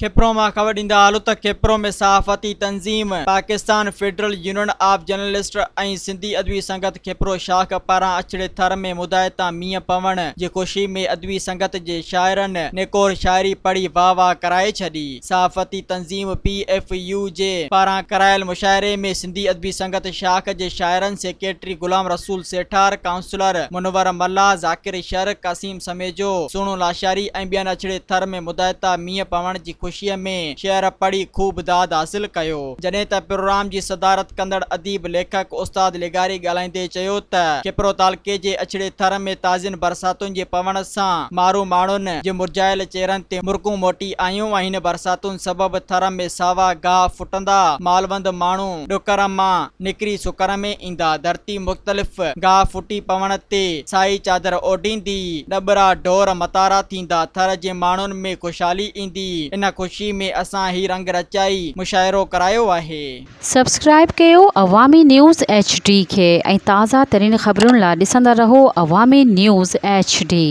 کپرو مان خبر ڏيندا هلون ته کپرو ۾ صحافتي تنظيم Pakistan federal union of journalist ۽ Sindhi Adabi Sangat Khipro شاخ پاران اڇڙي ٿر ۾ مدائتا مينهن پوڻ جي خوشي ۾ ادبي سنگت جي شاعرن نڪور شاعري پڙهي واهه واهه ڪرائي ڇڏي. صحافتي تنظيم پي ايف يو جي پاران ڪرايل مشاعري ۾ سنڌي ادبي سنگت شاخ جي شاعرن سيڪريٽري غلام رسول سيٺار، ڪائونسلر منور ملاح، ذاڪر شر، قسيم سميجو، سهڻو لاشاري ۽ ٻين اڇڙي ٿر ۾ مدائتا مينهن پوڻ جي خوشيء ۾ شعر پڙهي خوب داد حاصل ڪيو. جڏهن ته پروگرام جي صدارت ڪندڙ اديب ليکڪ استاد لغاري ڳالهائيندي چيو ته کپرو تعلقي جي اڇڙي ٿر ۾ تازين برساتن جي پوڻ سان مارو ماڻهن جي مرجهايل چهرن تي مرڪون موٽي آيون ۽ هن برساتن سبب ٿر ۾ ساوا گاهه ڦٽندا، مالوند ماڻهو ڏڪر مان نڪري سڪر ۾ ايندا، ڌرتي مختلف گاهه ڦٽي پوڻ تي سائي چادر اوڍيندي، ڏٻرا ڍور متارا ٿيندا، ٿر جي ماڻهن ۾ خوشحالي ايندي، ان خوشي ۾ اسان هي رنگ رچائي مشاعرو ڪرايو آهي. سبسڪرائيب ڪيو عوامي نيوز ايڇ ڊي کي ۽ تازه ترين خبرن لا ڏسندا رهو عوامي نيوز ايڇ ڊي.